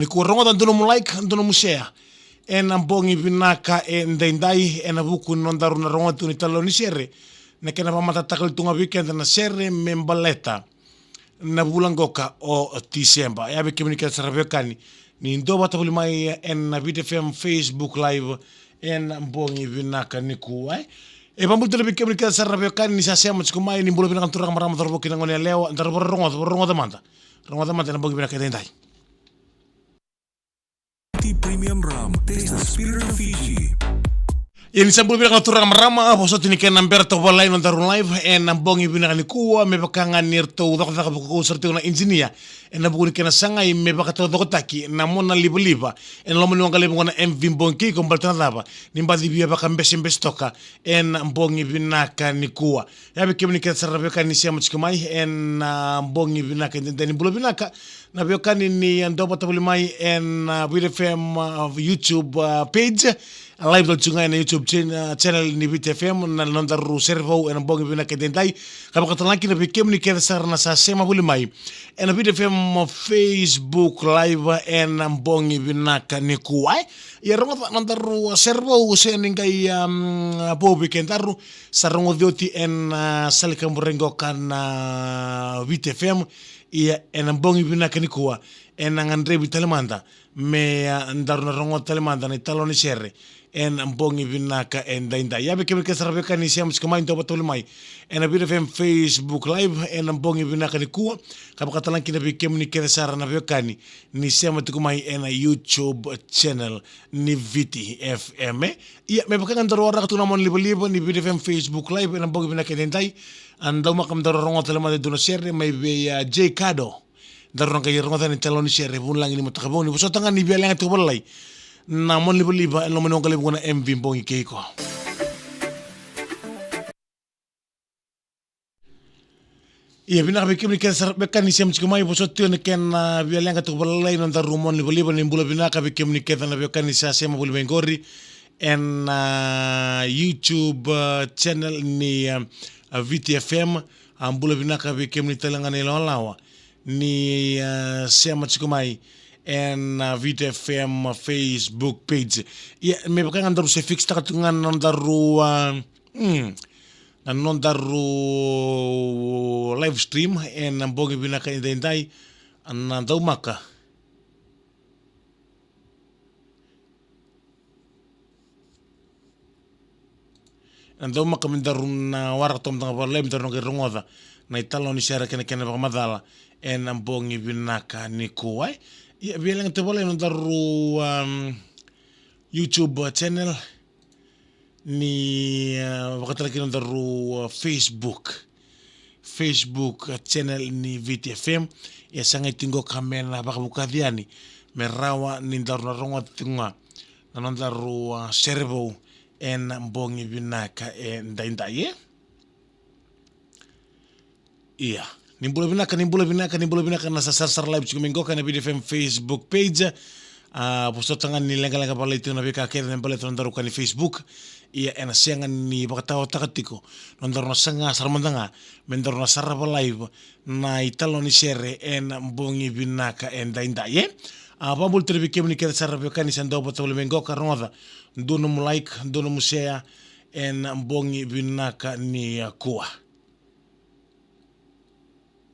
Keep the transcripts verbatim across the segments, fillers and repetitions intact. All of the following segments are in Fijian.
Nikua, rogoca, dua nomu like, dua nomu share ena bogi vinaka edaidai, ena vuku ni nodaru na rogoca tu na italanoa ni sere, na kena vakamatatataka tu ga vei keda na sere me baleta na vula qoka o Tiseba. Ia vei kemuni kece sara veiwekani, ni duavata voli mai ena Viti F M Facebook Live ena bogi vinaka nikua, e. E vakabula tale vei kemuni kece sara veiwekani ni sa sema tiko mai, ni bula vinaka na turaga, marama, cauravou kei na goneyalewa, daru vakarorogoca, vakarorogoca mada. Rogoca mada ena bogi vinaka edaidai. Tea Premium Rum. Taste the spirit of Fiji. Ia ni sa bula vinaka na turaga, marama, vosoti ni kena bera toka vakalailai na nodaru live ena bogi vinaka nikua, me vaka ga ni ratou cakacaka vakaukaua sara tiko na engineer ena vuku ni kena sagai me vakataucokotaki na mona livaliva ena loma ni waqa levu qo na M V Bogi Kei Iko, baleta na cava? Ni baci via vakabesebese toka ena bogi vinaka nikua. Ia vei kemuni kece sara veiwekani ni sema tiko mai ena bogi vinaka edaidai, ni bula vinaka. Na veiwekani ni duavata voli mai ena, ah, Viti F M, ah, YouTube, ah, page, ah, live tale tu ga ena YouTube chan-, ah, channel ni Viti F M na nodaru sere vou ena bogi vinaka edaidai. Ka vaka tale ga kina vei kemuni kece sara na sa sema voli mai ena Viti F M Facebook Live ena bogi vinaka nikua, e. Ia rogoca na nodaru sere vou, se ni qai, um, vou vei kedaru sa rogoci oti ena, ah, sala ni kaburaki qoka na Viti F M. Ia ena bogi vinaka nikua, ena gadrevi tale mada me, ah, daru na rogoca tale mada na italanoa ni sere ena bogi vinaka edaidai. Ia vei kemuni kece sara veiwekani ni sema tiko mai, duavata voli mai ena Viti F M Facebook Live ena bogi vinaka nikua. Ka vaka tale ga kina vei kemuni kece sara na veiwekani ni sema tiko mai ena YouTube channel ni Viti F M, e. Ia me vaka ga daru waraka tu na mona livaliva ni Viti F M Facebook Live ena bogi vinaka edaidai, a, daumaka me daru rogoca tale mada e dua na sere mai vei, ah, J Kado. Daru na qai rogoca na italanoa ni sere, vulagi ni mataka vou, ni vosota ga ni via leqa tiko vakalailai na mona livaliva ena loma ni waqa levu qo na M V Bogi Kei Iko. Ia vinaka vei kemuni kece sara veiwekani ni sema tiko mai, vosoti tu na kena, ah, via leqa tiko vakalailai na nodaru mona livaliva, ni bula vinaka vei kemuni kece na veiwekani ni sa sema voli mai qori ena, ah, YouTube, ah, channel ni, ah, ah, Viti F M. Ah, bula vinaka vei kemuni tale ga na ilawalawa ni, ah, sema tiko mai ena, ah, Viti F M Facebook page. Ia me vaka ga daru se fix taka tu ga na nodaru, ah, hmm, na nodaru live stream ena bogi vinaka edaidai, na daumaka na daumaka me daru na waraka toka mada ga vakalailai me daru na qai rogoca na italanoa ni sere kei na kena vakamacala ena bogi vinaka nikua, e. Ia via leqa tiko vakalailai na nodaru, um, YouTube channel ni, ah, vaka tale kina nodaru, ah, Facebook, Facebook, ah, channel ni Viti F M. Ia sa qai tiko ga me na vakavukaci yani me rawa ni daru na rogoca tiko ga na nodaru, ah, sere vou ena bogi vinaka edaidai, e. Ia ni bula vinaka, ni bula vinaka, ni bula vinaka na sa sarasara live tiko mai qoka ena Viti F M Facebook page. Ah, vosota ga ni leqaleqa vakalailai tiko na veika kece me baleta na nodaru ka ni Facebook. Ia ena sega ni vakataotaka tiko na nodaru na saga sara mada ga me daru na sarava live na italanoa ni sere ena bogi vinaka edaidai, e. Ah, vakabula tale vei kemuni kece sara veiwekani ni sa duavata voli mai qoka, rogoca, dua nomu like, dua nomu share ena bogi vinaka nikua.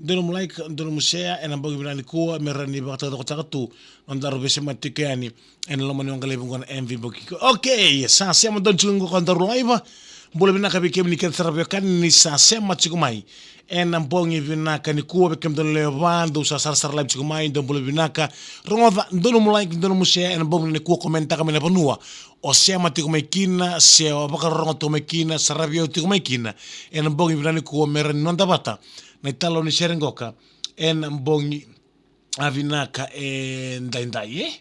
Dua nomu like, dua nomu share ena bogi vinaka nikua, me rawa ni vakataucokotaka tu na nodaru veisemati tiko yani ena loma ni waqa levu qo na M V Bogi Kei Iko. Okay, sa sema donu tiko qo ka daru live. Bula vinaka vei kemuni kece sara veiwekani ni sa sema tiko mai ena bogi vinaka nikua. Vei kemudou na lewe va, dou sa sarasara live tiko mai, dou bula vinaka. Rogoca, dua nomu like, dua nomu share ena bogi nikua, komenitaka mai na vanua o sema tiko mai kina, se o vakarorogo tiko mai kina, saravi au tiko mai kina ena bogi vinaka nikua, me rawa ni noda vata na italanoa ni sere qoka ena bogi, ah, vinaka edaidai, e.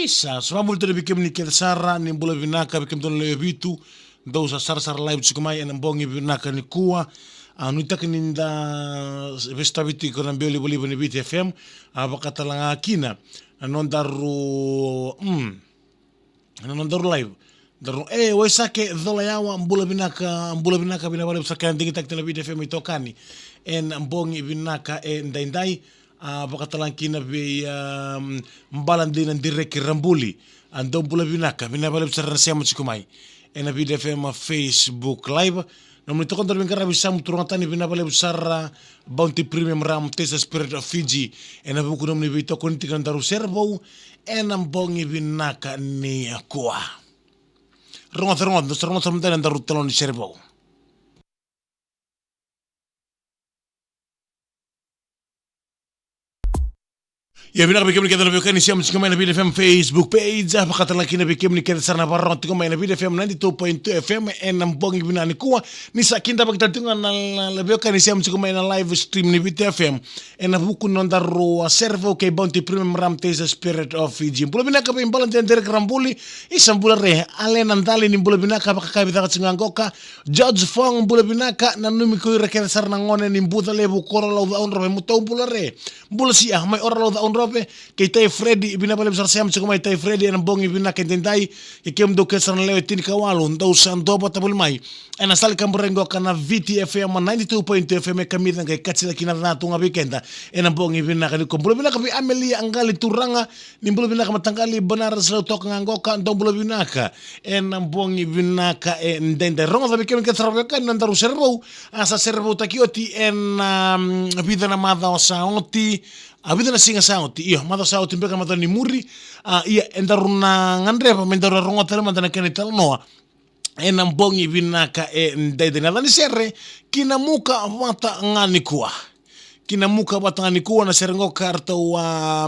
Isa, sa vakabula tale vei kemuni kece sara, ni bula vinaka vei kemudou na lewe vitu dou sa sarasara live tiko mai ena bogi vinaka nikua. Ah, nuitaka ni da veisotavi tiko na biau livaliva ni Viti F M, ah, vaka tale ga kina na nodaru, mm, na nodaru live. Daru, e, Waisake Colayawa, bula vinaka, bula vinaka, vinaka vakalevu, sa kena digitaki tu na Viti F M itokani ena bogi vinaka edaidai. A, vakatalega kina vei, a, Bala Dina Direki Rabuli. A, dou bula vinaka, vinaka vakalevu sara na sema tiko mai ena Viti F M Facebook Live. Nomuni toka daru veiqaravi Samu Turugatani, vinaka vakalevu sara Bounty Premium Rum, Taste the Spirit of Fiji. Ena vuku nomuni veitokoni tiko na daru sere vou ena bogi vinaka ni kua. Rogoca, rogoca, rogoca mada na daru taloni sere vou. Ia vinaka vei kemuni kece na veiwekani sema tiko mai na Viti F M Facebook page, a, vakatalega kina vei kemuni kece sara na vakarorogo tiko mai na Viti F M ninety-two point two F M ena bogi vinaka ni kua. Ni sa kidavaki tale tiko ga na, na, na veiwekani sema tiko mai na live stream ni Viti F M ena vuku ni nodaru, a, sere vou kei Bounty Premium Rum, Taste the Spirit of Fiji. Bula vinaka vei Bala Dina Direki Rabuli, isa bula re, Alena Dali ni bula vinaka, vakakavitaka tiko ga qoka, George Fong bula vinaka, nanumi ko ira kece sara na gone ni Buca Levu, Koro Laucaudrove, Mutou bula re, bula sia mai Oro Laucaudrove, kei Tai Fredi, vinaka vakalevu sara sema tiko mai Tai Fredi ena bogi vinaka edaidai, kei kemudou kece sara na lewe tinikawalu dou sa dua vata voli mai ena sala kaburaki qoka na Viti F M ninety-two point two F M e kamica qai katia kina ca tu ga vei keda ena bogi vinaka ni kua. Bula vinaka vei Amelia Aqali Turaga, ni bula vinaka mataqali, Banaras Lautoka ga qoka, dou bula vinaka ena bogi vinaka edaidai. Rogoca vei kemuni kece sara veiwekani na daru sere vou, a, sa sere voutaki oti ena, mm, vica na macawa sa oti, a, vica na siga sa oti, io, macawa sa oti beka, macawa ni muri, a, ia, edaru na gadreva me daru rogoca tale mada na kena italanoa ena bogi vinaka edaidai. Na yaca ni sere, Kina Muka Vata Ga Ni Kua. Kina Muka Vata Ga Ni Kua, na sere qoka eratou a,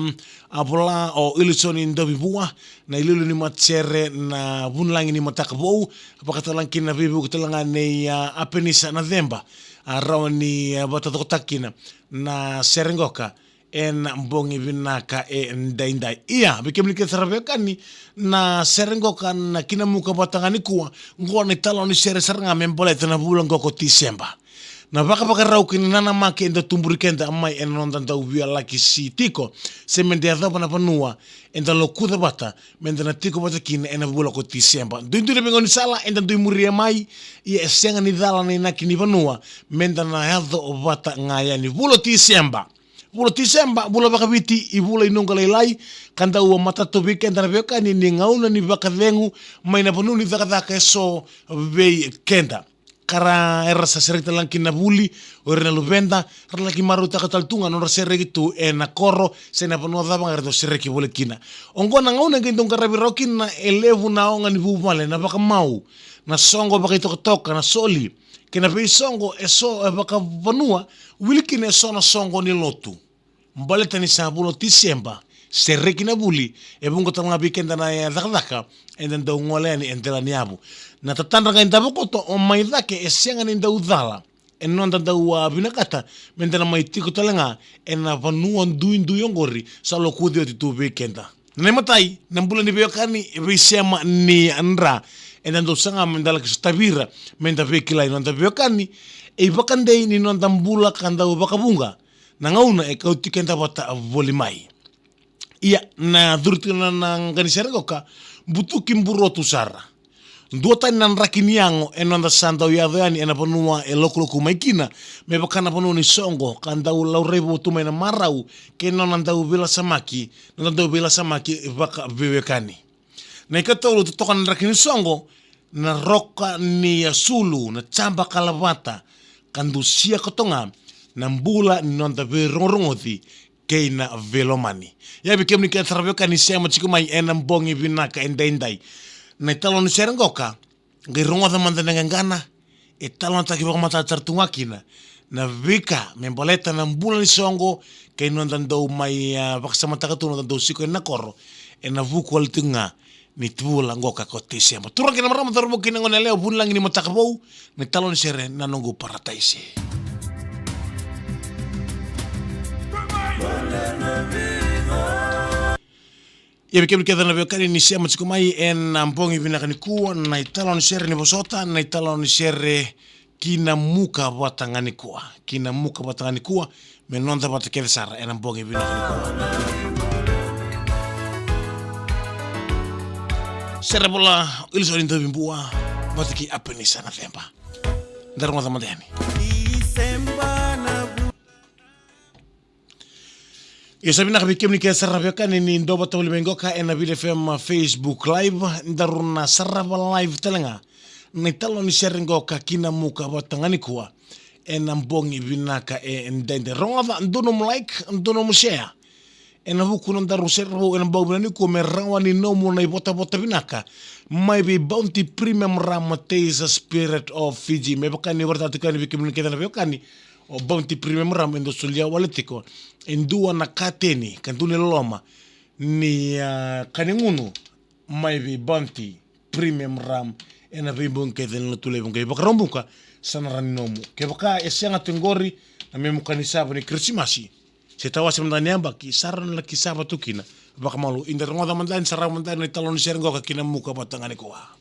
a vola o Ilisoni Dauvivua, na iliuliu ni matasere na Vunilagi ni Mataka Vou, vakatalega kina veivuke talega nei, a, Apenisa Naceba, a, rawa ni, a, vakatokotaki kina na sere qoka ena bogi vinaka edaidai. Ia, vei kemuni kece sara veiwekani, na sere qoka na Kina Muka Vata Ga Ni Kua, qo na italanoa ni sere sara ga me baleta na vula qo ko Tiseba. Na vakavakarau kei na nanamaki eda tuburi keda mai ena noda dau via laki si tiko, se meda yacova na vanua eda lokuca vata, meda na tiko vata kina ena vula ko Tiseba. Duidui na veigaunisala eda dui muria mai, ia e sega ni cala na inaki ni vanua, meda na yaco vata ga yani. Vula o Tiseba. Vula o Tiseba, vula vakaviti, ivula i nuqa lailai, ka dau matata vei keda na veiwekani ni gauna ni vakacegu mai na vanua ni cakacaka eso vei keda. Ka ra era sa sereki tale ga kina na vuli, o ira na luveda, ra laki marautaka tale tu ga na nodra sereki tu ena koro, se na vanua cava ga eratou sereki voli kina. Oqo na gauna e qai dau qaravi rawa kina e levu na oga ni vuvale, na vakamau, na soqo vakaitokatoka, na soli, kei na veisoqo eso e vakavanua, wili kina eso na soqo ni lotu. Baleta ni sa vula o Tiseba, sereki na vuli, e vuqa tale ga vei keda na, e, cakacaka eda dau gole yani e dela ni yavu. Na tatadra qai davo koto o mai cake, e sega ni dau cala e noda dau, a, vinakata meda na mai tiko tale ga ena vanua duidui oqori sa lokuci oti tu vei keda. Na imatai, na bula ni veiwekani, e veisema ni dra, eda dau saga meda laki sotavi ira, meda veikilai. Noda veiwekani, e ivakadei ni noda bula ka dau vakavuqa na gauna e kauti keda vata voli mai. Ia, na curu tiko na, na qai ni sere qoka, Butuki Burotu Sara. Duatani na draki ni yago e noda sa dau yaco yani ena vanua e lokuloku mai kina, me vaka na vanua ni soqo, ka dau laurai vou tu mai na marau kei na nona dau veilasamaki, na nona dau veilasamaki vakaveiwekani. Na ikatolu, totoka na draki ni soqo, na roka ni asulu, na jaba kalavata, ka dusia koto ga na bula ni noda veirogorogoci kei na veilomani. Ia vei kemuni kece sara veiwekani sema tiko mai ena bogi vinaka edaidai, na italanoa ni sere qoka, qai rogoca mada na qaqana, e talanoataki vakamatata sara tu ga kina na veika me baleta na bula ni soqo kei na noda dau mai, a, vakasamataka tu na noda dau siko ena koro, ena vuku wale tiko ga ni vula qoka ko Tiseba. Turaga kei na marama, cauravou kei na goneyalewa, Vunilagi ni Mataka Vou, na italanoa ni sere Na Noqu Parataise. Ia vei kemuni kece na veiwekani ni sema tiko mai ena bogi vinaka nikua, na italanoa ni sere ni vosota, na italanoa ni sere Kina Muka Vata Ga Nikua. Kina Muka Vata Ga Nikua, me noda vata kece sara ena bogi vinaka nikua. Sere vola Wilson Dauvibua vata kei Apenisa Naceba. Da rogoca mada yani. December na vu- Io, sa vinaka vei kemuni kece sara na veiwekani ni dou vata voli mai qoka ena Vili F M Facebook Live, daru na sarava live tale ga na italanoa ni sere qoka ki na muka vata ga nikua. Ena bogi vinaka e daidai, rogoca, dua nomu like, dua nomu share. Ena vuku na daru sere vou ena bogi vinaka nikua me rawa ni nomu na ivotavota vinaka mai vei Bounty Premium Rum, Taste the Spirit of Fiji. Me vaka niu vakaraitaka tiko yani vei kemuni kece na veiwekani, o Bounty Premium Rum e dau solia wale tiko e dua na kateni ka dua na iloloma ni, ah, ka ni gunu mai vei Bounty Premium Rum ena veibogi kece ni Lotulevu. Qai vakarau buka, sa na rawa ni nomu. Kevaka e sega tu qori na memu ka ni sava ni Kirisimasi se tawase mada ni yabaki, sa rawa ni laki sava tu kina. Vakamalua, eda rogoca mada yani, sarava mada yani na italanoa ni sere qoka ki na muka vata ga nikua.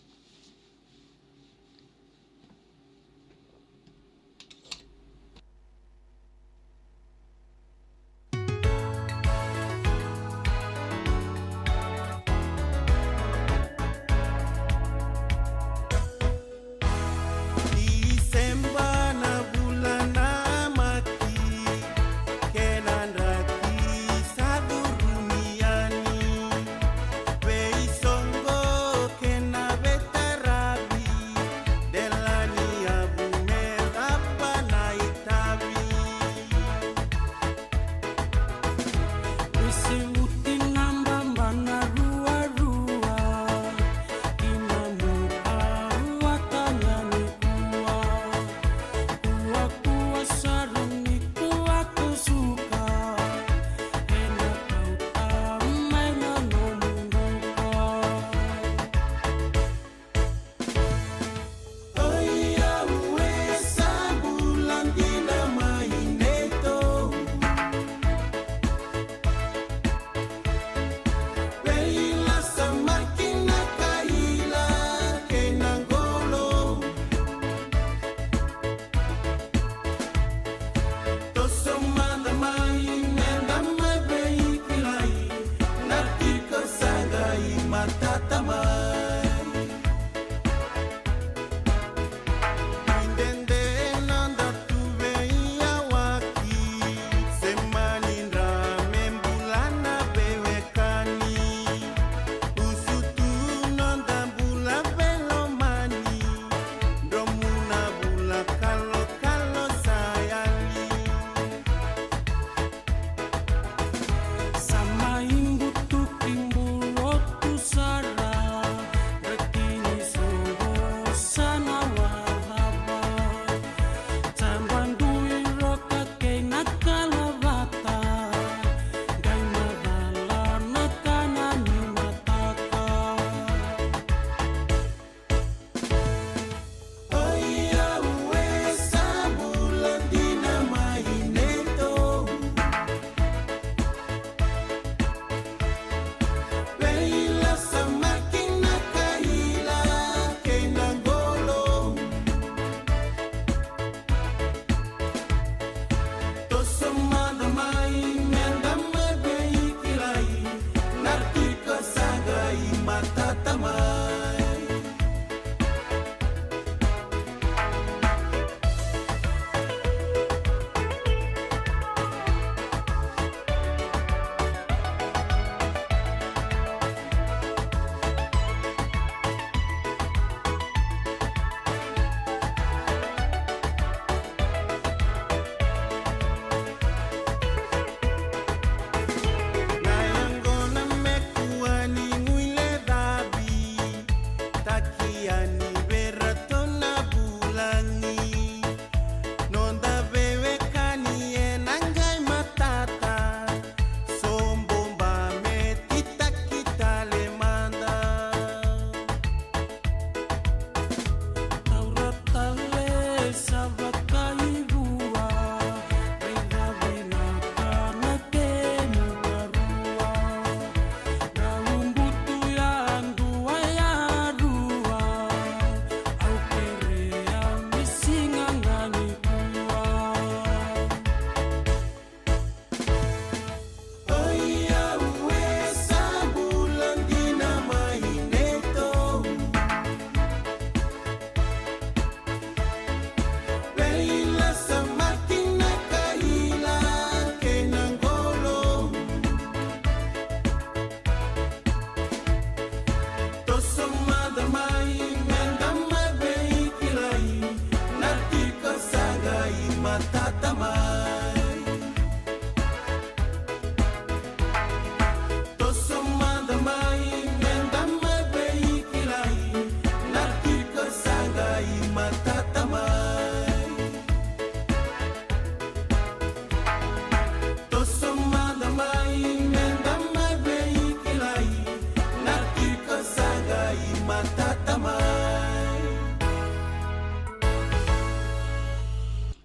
Disemba na vula na maki, kena draki sa curumi yani. Veisoqo kena vei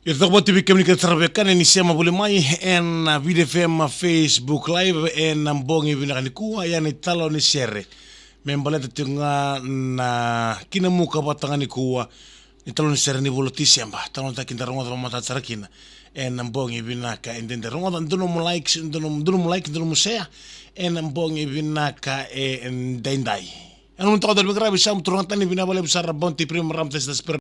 Ia, toka vata vei kemuni kece sara vei kemuni ni sema voli mai ena Viti F M Facebook Live ena bogi vinaka nikua, ia ni talo ni sere. Me baleta tiko ga na kinamuka vata ga nikua, ni talo ni sere ni vula o Tiseba, talo ni taki da rogoca vakamatata sara kina. Ena bogi vinaka, e dede rogoca, dua nomu like, dua nomu, dua nomu like, dua nomu share, ena bogi vinaka e daidai. Ena nomu toka dua na veiqaravi, sa mu turaga tani vinaka vakalevu sara, Bounty Prima Ramtes da Spera